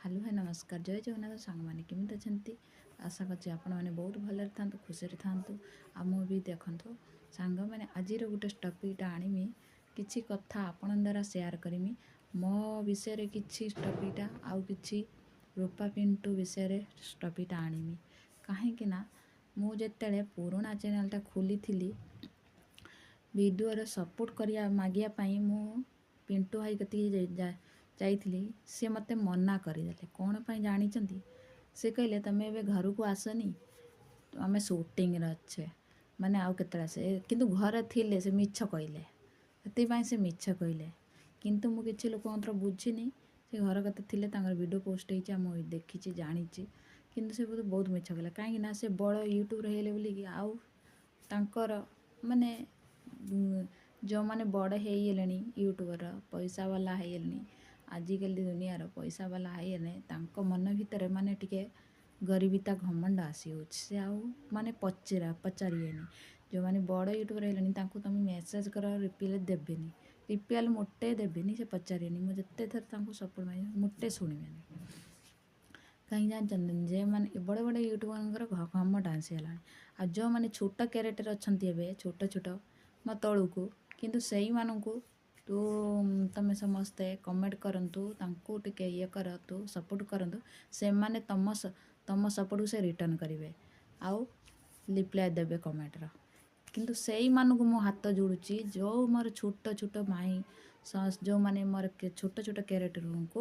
Hello hi, ନମସ୍କାର, ଜୟ ଜଗନ୍ନାଥ। ସାଙ୍ଗମାନେ, କେମିତି ଅଛନ୍ତି? ଆଶା କରୁଛି ଆପଣମାନେ ବହୁତ ଭଲରେ ଥାନ୍ତୁ, ଖୁସିରେ ଥାନ୍ତୁ। ଆଉ ମୁଁ ବି ଦେଖନ୍ତୁ ସାଙ୍ଗମାନେ, ଆଜିର ଗୋଟେ ଟପିକ୍ଟା ଆଣିମି, କିଛି କଥା ଆପଣଙ୍କ ଦ୍ୱାରା ସେୟାର କରିମି। ମୋ ବିଷୟରେ କିଛି ଟପିକ୍ଟା ଆଉ କିଛି ରୂପା ପିଣ୍ଟୁ ବିଷୟରେ ଟପିକ୍ଟା ଆଣିମି। କାହିଁକି ନା ମୁଁ ଯେତେବେଳେ ପୁରୁଣା ଚ୍ୟାନେଲ୍ଟା ଖୋଲିଥିଲି, ଭିଡ଼ିଓର ସପୋର୍ଟ କରିବା ମାଗିବା ପାଇଁ ମୁଁ ପିଣ୍ଟୁ ଭାଇ କତିକି ଯାଇଥିଲି, ସେ ମୋତେ ମନା କରିଦେଲେ। କ'ଣ ପାଇଁ ଜାଣିଛନ୍ତି? ସେ କହିଲେ, ତୁମେ ଏବେ ଘରକୁ ଆସନି, ଆମେ ସୁଟିଂରେ ଅଛେ, ମାନେ ଆଉ କେତେବେଳେ ଆସେ। କିନ୍ତୁ ଘରେ ଥିଲେ, ସେ ମିଛ କହିଲେ। ସେଥିପାଇଁ ସେ ମିଛ କହିଲେ। କିନ୍ତୁ ମୁଁ କିଛି ଲୋକଙ୍କର ବୁଝିନି। ସେ ଘର କଥା ଥିଲେ, ତାଙ୍କର ଭିଡ଼ିଓ ପୋଷ୍ଟ ହେଇଛି ଆଉ ମୁଁ ଦେଖିଛି, ଜାଣିଛି। କିନ୍ତୁ ସେ ବହୁତ ମିଛ କହିଲେ। କାହିଁକି ନା ସେ ବଡ଼ ୟୁଟ୍ୟୁବର ହେଇଗଲେ ବୋଲିକି ଆଉ ତାଙ୍କର ମାନେ ଯେଉଁମାନେ ବଡ଼ ହେଇଗଲେଣି, ୟୁଟ୍ୟୁବର ପଇସାବାଲା ହେଇଗଲେଣି, ଆଜିକାଲି ଦୁନିଆର ପଇସାବାଲା ହେଇଗଲେ ତାଙ୍କ ମନ ଭିତରେ ମାନେ ଟିକେ ଗରିବିତା ଘମଣ୍ଡ ଆସିଯାଉଛି। ସେ ଆଉ ମାନେ ପଚାରିବେନି। ଯେଉଁମାନେ ବଡ଼ ୟୁଟ୍ୟୁବର ହେଲେଣି, ତାଙ୍କୁ ତୁମେ ମେସେଜ୍ କର, ରିପ୍ଲାଏ ଦେବେନି। ରିପ୍ଲାଏ ମୋଟେ ଦେବେନି, ସେ ପଚାରିବେନି। ମୁଁ ଯେତେ ଥର ତାଙ୍କୁ ସପୋର୍ଟ ମାଗିବି, ମୋଟେ ଶୁଣିବେନି। କାହିଁକି ଜାଣିଛନ୍ତି? ଯେଉଁମାନେ ବଡ଼ ବଡ଼ ୟୁଟ୍ୟୁବରଙ୍କର ଘମଣ୍ଡ ଆସିଗଲାଣି। ଆଉ ଯେଉଁମାନେ ଛୋଟ କ୍ୟାରେକ୍ଟର ଅଛନ୍ତି ଏବେ, ଛୋଟ ଛୋଟ ମୋ ତଳକୁ, କିନ୍ତୁ ସେଇମାନଙ୍କୁ ତୁ ତୁମେ ସମସ୍ତେ କମେଣ୍ଟ କରନ୍ତୁ, ତାଙ୍କୁ ଟିକେ ଇଏ କରନ୍ତୁ, ସପୋର୍ଟ କରନ୍ତୁ। ସେମାନେ ତୁମ ସପୋର୍ଟକୁ ସେ ରିଟର୍ଣ୍ଣ କରିବେ ଆଉ ରିପ୍ଲାଏ ଦେବେ କମେଣ୍ଟର। କିନ୍ତୁ ସେଇମାନଙ୍କୁ ମୁଁ ହାତ ଯୋଡ଼ୁଛି, ଯେଉଁ ମୋର ଛୋଟ ଛୋଟ ମାଇ, ଯେଉଁମାନେ ମୋର ଛୋଟ ଛୋଟ କ୍ୟାରେକ୍ଟରଙ୍କୁ,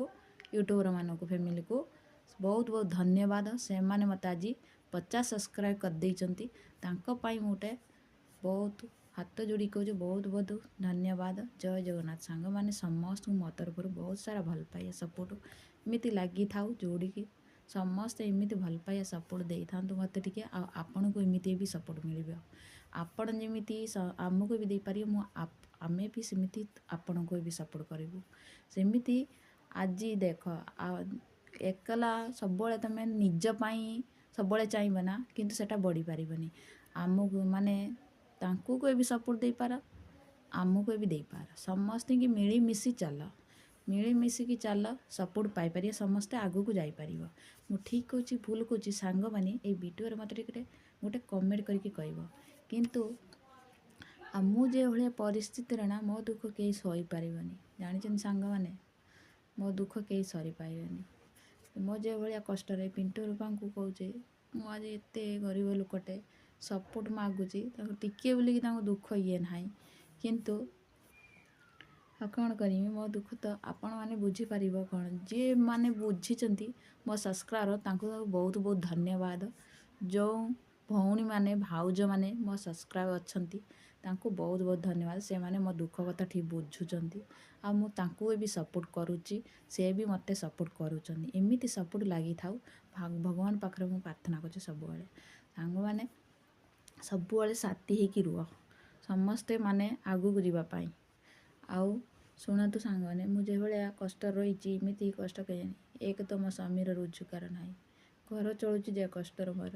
ୟୁଟ୍ୟୁବରମାନଙ୍କୁ, ଫ୍ୟାମିଲିକୁ ବହୁତ ବହୁତ ଧନ୍ୟବାଦ। ସେମାନେ ମୋତେ ଆଜି 50 ସବସ୍କ୍ରାଇବ୍ କରିଦେଇଛନ୍ତି। ତାଙ୍କ ପାଇଁ ମୁଁ ଗୋଟେ ବହୁତ ହାତ ଯୋଡ଼ି କହୁଛି, ବହୁତ ବହୁତ ଧନ୍ୟବାଦ। ଜୟ ଜଗନ୍ନାଥ ସାଙ୍ଗମାନେ, ସମସ୍ତଙ୍କୁ ମୋ ତରଫରୁ ବହୁତ ସାରା ଭଲ ପାଇବା, ସପୋର୍ଟ ଏମିତି ଲାଗିଥାଉ। ଯୋଡ଼ିକି ସମସ୍ତେ ଏମିତି ଭଲ ପାଇବା, ସପୋର୍ଟ ଦେଇଥାନ୍ତୁ ମୋତେ ଟିକେ। ଆଉ ଆପଣଙ୍କୁ ଏମିତି ବି ସପୋର୍ଟ ମିଳିବ। ଆପଣ ଯେମିତି ଆମକୁ ବି ଦେଇପାରିବେ, ମୁଁ ଆମେ ବି ସେମିତି ଆପଣଙ୍କୁ ବି ସପୋର୍ଟ କରିବୁ। ସେମିତି ଆଜି ଦେଖ, ଆଉ ଏକଲା ସବୁବେଳେ ତୁମେ ନିଜ ପାଇଁ ସବୁବେଳେ ଚାହିଁବ ନା, କିନ୍ତୁ ସେଇଟା ବଢ଼ିପାରିବନି। ଆମକୁ ମାନେ ତାଙ୍କୁ ବି ସପୋର୍ଟ ଦେଇପାର, ଆମକୁ ବି ଦେଇପାର। ସମସ୍ତଙ୍କୁ ମିଳିମିଶି ଚାଲ, ମିଳିମିଶିକି ଚାଲ, ସପୋର୍ଟ ପାଇପାରିବ, ସମସ୍ତେ ଆଗକୁ ଯାଇପାରିବ। ମୁଁ ଠିକ୍ କହୁଛି, ଭୁଲ କହୁଛି ସାଙ୍ଗମାନେ, ଏଇ ଭିଡ଼ିଓରେ ମୋତେ ଟିକେ ଗୋଟେ କମେଣ୍ଟ କରିକି କହିବ। କିନ୍ତୁ ଆଉ ମୁଁ ଯେଭଳିଆ ପରିସ୍ଥିତିରେ ନା, ମୋ ଦୁଃଖ କେହି ସହିପାରିବନି। ଜାଣିଛନ୍ତି ସାଙ୍ଗମାନେ, ମୋ ଦୁଃଖ କେହି ସହିପାରିବେନି। ମୋ ଯେଭଳିଆ କଷ୍ଟରେ, ପିଣ୍ଟୁ ରୂପାଙ୍କୁ କହୁଛି, ମୁଁ ଆଜି ଏତେ ଗରିବ ଲୋକଟେ ସପୋର୍ଟ ମାଗୁଛି ତାଙ୍କୁ ଟିକିଏ ବୋଲିକି ତାଙ୍କ ଦୁଃଖ ଇଏ ନାହିଁ। କିନ୍ତୁ ଆଉ କ'ଣ କରିବି? ମୋ ଦୁଃଖ ତ ଆପଣମାନେ ବୁଝିପାରିବ କ'ଣ? ଯିଏ ମାନେ ବୁଝିଛନ୍ତି ମୋ ସବସ୍କ୍ରାଇବର, ତାଙ୍କୁ ବହୁତ ବହୁତ ଧନ୍ୟବାଦ। ଯେଉଁ ଭଉଣୀମାନେ, ଭାଉଜମାନେ ମୋ ସବସ୍କ୍ରାଇବର ଅଛନ୍ତି, ତାଙ୍କୁ ବହୁତ ବହୁତ ଧନ୍ୟବାଦ। ସେମାନେ ମୋ ଦୁଃଖ କଥା ଠିକ୍ ବୁଝୁଛନ୍ତି ଆଉ ମୁଁ ତାଙ୍କୁ ବି ସପୋର୍ଟ କରୁଛି, ସେ ବି ମୋତେ ସପୋର୍ଟ କରୁଛନ୍ତି। ଏମିତି ସପୋର୍ଟ ଲାଗିଥାଉ, ଭଗବାନ ପାଖରେ ମୁଁ ପ୍ରାର୍ଥନା କରୁଛି ସବୁବେଳେ। ସାଙ୍ଗମାନେ, ସବୁବେଳେ ସାଥି ହେଇକି ରୁହ ସମସ୍ତେ, ମାନେ ଆଗକୁ ଯିବା ପାଇଁ। ଆଉ ଶୁଣନ୍ତୁ ସାଙ୍ଗମାନେ, ମୁଁ ଯେଭଳିଆ କଷ୍ଟ ରହିଛି, ଏମିତି କଷ୍ଟ କେଜାଣି। ଏକ ତ ମୋ ସ୍ୱାମୀର ରୋଜଗାର ନାହିଁ, ଘର ଚଳୁଛି ଯେ କଷ୍ଟର। ମୋର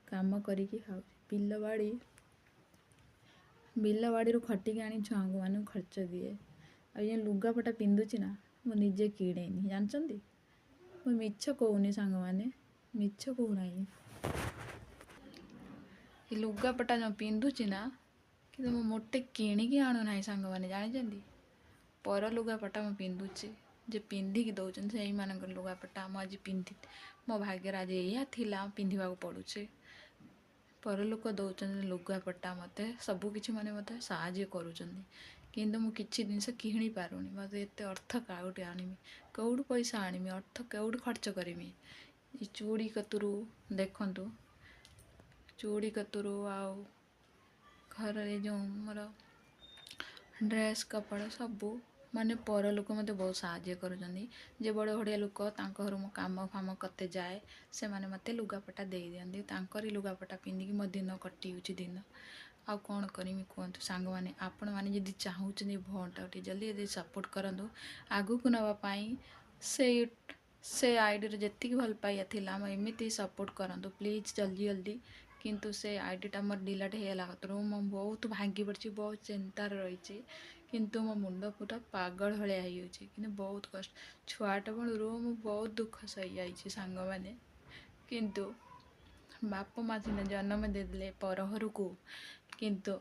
କାମ କରିକି ଖାଉଛି, ବିଲବାଡ଼ିରୁ ଖଟିକି ଆଣି ଛୁଆଙ୍କୁ ମାନଙ୍କୁ ଖର୍ଚ୍ଚ ଦିଏ। ଆଉ ଏ ଲୁଗାପଟା ପିନ୍ଧୁଛି ନା, ମୁଁ ନିଜେ କିଣେନି, ଜାଣିଛନ୍ତି? ମୁଁ ମିଛ କହୁନି ସାଙ୍ଗମାନେ, ମିଛ କହୁନାହିଁ। ଏ ଲୁଗାପଟା ଯେଉଁ ପିନ୍ଧୁଛି ନା, କିନ୍ତୁ ମୁଁ ମୋଟେ କିଣିକି ଆଣୁନାହିଁ ସାଙ୍ଗମାନେ, ଜାଣିଛନ୍ତି? ପର ଲୁଗାପଟା ମୁଁ ପିନ୍ଧୁଛି, ଯେ ପିନ୍ଧିକି ଦେଉଛନ୍ତି ସେଇମାନଙ୍କର ଲୁଗାପଟା ମୁଁ ଆଜି ପିନ୍ଧି, ମୋ ଭାଗ୍ୟରେ ଆଜି ଏଇଆ ଥିଲା, ପିନ୍ଧିବାକୁ ପଡ଼ୁଛି। ପରଲୋକ ଦେଉଛନ୍ତି ଲୁଗାପଟା ମୋତେ, ସବୁକିଛି ମାନେ ମୋତେ ସାହାଯ୍ୟ କରୁଛନ୍ତି, କିନ୍ତୁ ମୁଁ କିଛି ଜିନିଷ କିଣି ପାରୁନି। ମୋତେ ଏତେ ଅର୍ଥ କେଉଁଠି ଆଣିବି? କେଉଁଠୁ ପଇସା ଆଣିବି? ଅର୍ଥ କେଉଁଠୁ ଖର୍ଚ୍ଚ କରିବି? ଏ ଚୁଡ଼ି କତୁରୁ ଦେଖନ୍ତୁ, ଚୁଡ଼ି କତୁରୁ ଆଉ ଘରରେ ଯେଉଁ ମୋର ଡ୍ରେସ୍ କପଡ଼ା ସବୁ ମାନେ ପରଲୋକ ମୋତେ ବହୁତ ସାହାଯ୍ୟ କରୁଛନ୍ତି। ଯେ ବଡ଼ ବଡ଼ିଆ ଲୋକ, ତାଙ୍କ ଘରୁ ମୁଁ କାମ ଫାମ କେତେ ଯାଏ, ସେମାନେ ମୋତେ ଲୁଗାପଟା ଦେଇଦିଅନ୍ତି। ତାଙ୍କରି ଲୁଗାପଟା ପିନ୍ଧିକି ମୋ ଦିନ କଟିଯାଉଛି ଦିନ। ଆଉ କ'ଣ କରିମି କୁହନ୍ତୁ ସାଙ୍ଗମାନେ? ଆପଣମାନେ ଯଦି ଚାହୁଁଛନ୍ତି ଭଉଣୀଟାକୁ ଟିକେ ଜଲ୍ଦି ଜଲ୍ଦି ସପୋର୍ଟ କରନ୍ତୁ ଆଗକୁ ନେବା ପାଇଁ, ସେ ଆଇଡ଼ିରେ ଯେତିକି ଭଲ ପାଇବା ଥିଲା, ଆମ ଏମିତି ସପୋର୍ଟ କରନ୍ତୁ ପ୍ଲିଜ୍, ଜଲ୍ଦି ଜଲ୍ଦି। କିନ୍ତୁ ସେ ଆଇଡ଼ିଟା ମୋର ଡିଲେଟ୍ ହେଇଗଲା କତରୁ ମୁଁ ବହୁତ ଭାଙ୍ଗି ପଡ଼ିଛି, ବହୁତ ଚିନ୍ତାରେ ରହିଛି। କିନ୍ତୁ ମୋ ମୁଣ୍ଡ ପୁରା ପାଗଳ ଭଳିଆ ହେଇଯାଉଛି। କିନ୍ତୁ ବହୁତ କଷ୍ଟ, ଛୁଆଟା ବେଳରୁ ମୁଁ ବହୁତ ଦୁଃଖ ସହିଯାଇଛି ସାଙ୍ଗମାନେ। କିନ୍ତୁ ବାପା ମା ସିନା ଜନ୍ମ ଦେଇଦେଲେ ପର ଘରକୁ, କିନ୍ତୁ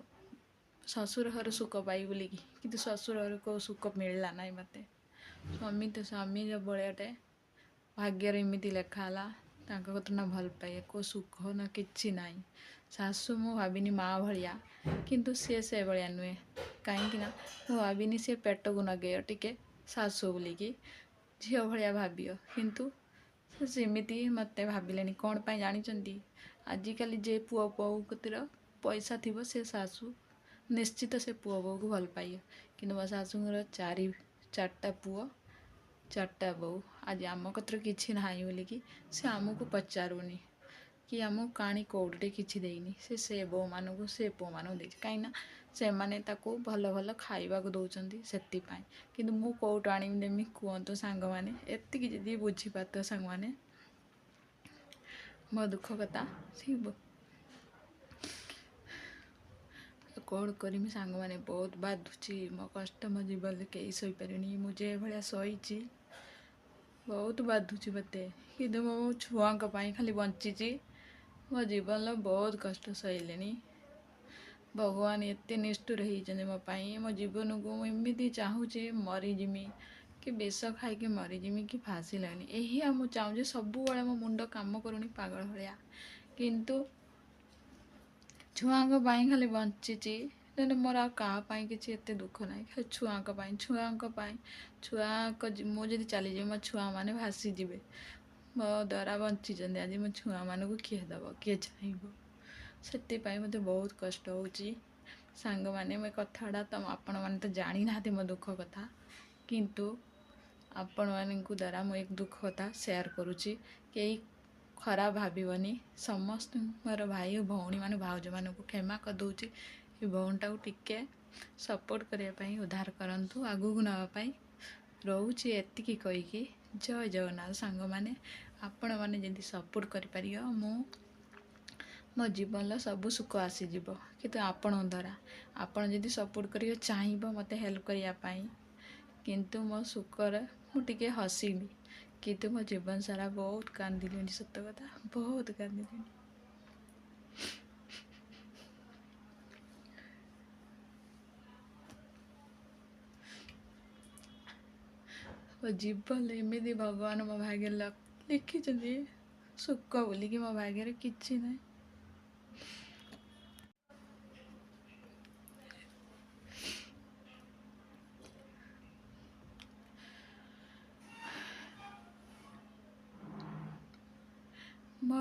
ଶ୍ୱଶୁର ଘର ସୁଖ ପାଇ ବୋଲିକି, କିନ୍ତୁ ଶ୍ୱଶୁର ଘର କେଉଁ ସୁଖ ମିଳିଲା ନାହିଁ ମୋତେ। ସ୍ୱାମୀ ତ ସ୍ୱାମୀ ଭଳିଆଟେ ଭାଗ୍ୟରେ ଏମିତି ଲେଖା ହେଲା, ତାଙ୍କ କଥା ନା ଭଲ ପାଏ କେଉଁ ସୁଖ ନା କିଛି ନାହିଁ। ଶାଶୁ ମୁଁ ଭାବିନି ମା ଭଳିଆ, କିନ୍ତୁ ସିଏ ସେ ଭଳିଆ ନୁହେଁ। କାହିଁକି ନା ମୁଁ ଭାବିନି ସିଏ ପେଟକୁ ନଗେଇବ ଟିକେ ଶାଶୁ ବୋଲିକି, ଝିଅ ଭଳିଆ ଭାବିବ, କିନ୍ତୁ ସେ ସେମିତି ମୋତେ ଭାବିଲେନି। କ'ଣ ପାଇଁ ଜାଣିଛନ୍ତି? ଆଜିକାଲି ଯେ ପୁଅ ବୋହୂ କତିର ପଇସା ଥିବ, ସେ ଶାଶୁ ନିଶ୍ଚିତ ସେ ପୁଅ ବୋହୂକୁ ଭଲ ପାଇବ। କିନ୍ତୁ ମୋ ଶାଶୁଙ୍କର 4 4ଟା ପୁଅ, 4ଟା ବୋହୂ। ଆଜି ଆମ କତିରେ କିଛି ନାହିଁ ବୋଲିକି ସେ ଆମକୁ ପଚାରୁନି କି ଆମକୁ କାଣି କୋଉଠିଟେ କିଛି ଦେଇନି। ସେ ସେ ବୋହୂମାନଙ୍କୁ, ସେ ପୁଅମାନଙ୍କୁ ଦେଇଛି, କାହିଁକିନା ସେମାନେ ତାକୁ ଭଲ ଭଲ ଖାଇବାକୁ ଦେଉଛନ୍ତି ସେଥିପାଇଁ। କିନ୍ତୁ ମୁଁ କେଉଁଠୁ ଆଣିବି ଦେମି କୁହନ୍ତୁ ସାଙ୍ଗମାନେ? ଏତିକି ଯଦି ବୁଝିପାରୁଥିବ ସାଙ୍ଗମାନେ ମୋ ଦୁଃଖ କଥା, ସେ କ'ଣ କରିମି ସାଙ୍ଗମାନେ? ବହୁତ ବାଧୁଛି ମୋ କଷ୍ଟ। ମୋ ଜୀବନରେ କେହି ସହିପାରିବେନି ମୁଁ ଯେ ଭଳିଆ ସହିଛି। ବହୁତ ବାଧୁଛି ମୋତେ, କିନ୍ତୁ ମୁଁ ମୋ ଛୁଆଙ୍କ ପାଇଁ ଖାଲି ବଞ୍ଚିଛି। ମୋ ଜୀବନର ବହୁତ କଷ୍ଟ ସହିଲେଣି। ଭଗବାନ ଏତେ ନିଷ୍ଠୁର ହେଇଛନ୍ତି ମୋ ପାଇଁ। ମୋ ଜୀବନକୁ ମୁଁ ଏମିତି ଚାହୁଁଛି ମରିଯିମି କି ବିଷ ଖାଇକି ମରିଯିମି କି ଫାଶୀ ଲାଗନି, ଏହା ମୁଁ ଚାହୁଁଛି ସବୁବେଳେ। ମୋ ମୁଣ୍ଡ କାମ କରୁନି ପାଗଳ ଭଳିଆ, କିନ୍ତୁ ଛୁଆଙ୍କ ପାଇଁ ଖାଲି ବଞ୍ଚିଛି। ତେଣୁ ମୋର ଆଉ କାହା ପାଇଁ କିଛି ଏତେ ଦୁଃଖ ନାହିଁ, ଖାଲି ଛୁଆଙ୍କ ପାଇଁ, ଛୁଆଙ୍କ ପାଇଁ। ଛୁଆଙ୍କ ମୁଁ ଯଦି ଚାଲିଯିବି, ମୋ ଛୁଆମାନେ ଭାସିଯିବେ। ମୋ ଦ୍ୱାରା ବଞ୍ଚିଛନ୍ତି ଆଜି, ମୋ ଛୁଆମାନଙ୍କୁ କିଏ ଦେବ, କିଏ ଚାହିଁବ? ସେଥିପାଇଁ ମୋତେ ବହୁତ କଷ୍ଟ ହେଉଛି ସାଙ୍ଗମାନେ। ମୋ କଥାଟା ତ ଆପଣମାନେ ତ ଜାଣିନାହାନ୍ତି ମୋ ଦୁଃଖ କଥା, କିନ୍ତୁ ଆପଣମାନଙ୍କୁ ଦ୍ୱାରା ମୁଁ ଏକ ଦୁଃଖ କଥା ସେୟାର କରୁଛି। କେହି ଖରାପ ଭାବିବନି। ସମସ୍ତଙ୍କର ଭାଇ ଭଉଣୀମାନେ, ଭାଉଜମାନଙ୍କୁ କ୍ଷମା କରିଦେଉଛି। ଏ ଭଉଣୀଟାକୁ ଟିକେ ସପୋର୍ଟ କରିବା ପାଇଁ, ଉଦ୍ଧାର କରନ୍ତୁ, ଆଗକୁ ନେବା ପାଇଁ ରହୁଛି ଏତିକି କହିକି। ଜୟ ଜଗନ୍ନାଥ ସାଙ୍ଗମାନେ। ଆପଣମାନେ ଯଦି ସପୋର୍ଟ କରିପାରିବ, ମୁଁ ମୋ ଜୀବନର ସବୁ ସୁଖ ଆସିଯିବ, କିନ୍ତୁ ଆପଣଙ୍କ ଦ୍ୱାରା। ଆପଣ ଯଦି ସପୋର୍ଟ କରିବେ, ଚାହିଁବ ମୋତେ ହେଲ୍ପ କରିବା ପାଇଁ, କିନ୍ତୁ ମୋ ସୁଖରେ ମୁଁ ଟିକେ ହସିବି। କିନ୍ତୁ ମୋ ଜୀବନ ସାରା ବହୁତ କାନ୍ଦିଲିଣି, ସତ କଥା, ବହୁତ କାନ୍ଦିଲିଣି। ମୋ ଜୀବନରେ ଏମିତି ଭଗବାନ ମୋ ଭାଗ୍ୟରେ ଲେଖିଛନ୍ତି, ସୁଖ ବୋଲିକି ମୋ ଭାଗ୍ୟରେ କିଛି ନାହିଁ। ମୋ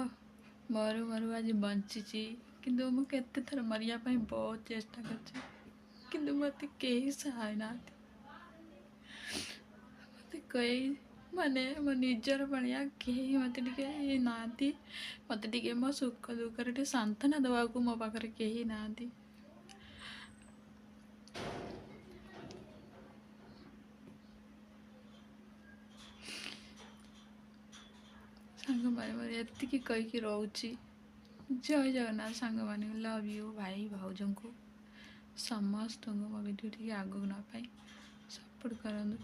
ମରୁ ମରୁ ଆଜି ବଞ୍ଚିଛି, କିନ୍ତୁ ମୁଁ କେତେ ଥର ମରିବା ପାଇଁ ବହୁତ ଚେଷ୍ଟା କରିଛି, କିନ୍ତୁ ମୋତେ କେହି ସାହା ନାହାନ୍ତି। ମୋତେ କେହି ମାନେ ମୋ ନିଜର ଭଳିଆ କେହି ମୋତେ ଟିକେ ନାହାନ୍ତି। ମୋତେ ଟିକେ ମୋ ସୁଖ ଦୁଃଖରେ ଟିକେ ସାନ୍ତ୍ୱନା ଦେବାକୁ ମୋ ପାଖରେ କେହି ନାହାନ୍ତି। ସାଙ୍ଗମାନେ, ମୋର ଏତିକି କହିକି ରହୁଛି। ଜୟ ଜଗନ୍ନାଥ ସାଙ୍ଗମାନେ, ଲଭ୍ you. ଭାଇ ଭାଉଜଙ୍କୁ ସମସ୍ତଙ୍କୁ ମୋ ଭିଡ଼ିଓ ଟିକେ ଆଗକୁ ନେବା ପାଇଁ ସପୋର୍ଟ କରନ୍ତୁ।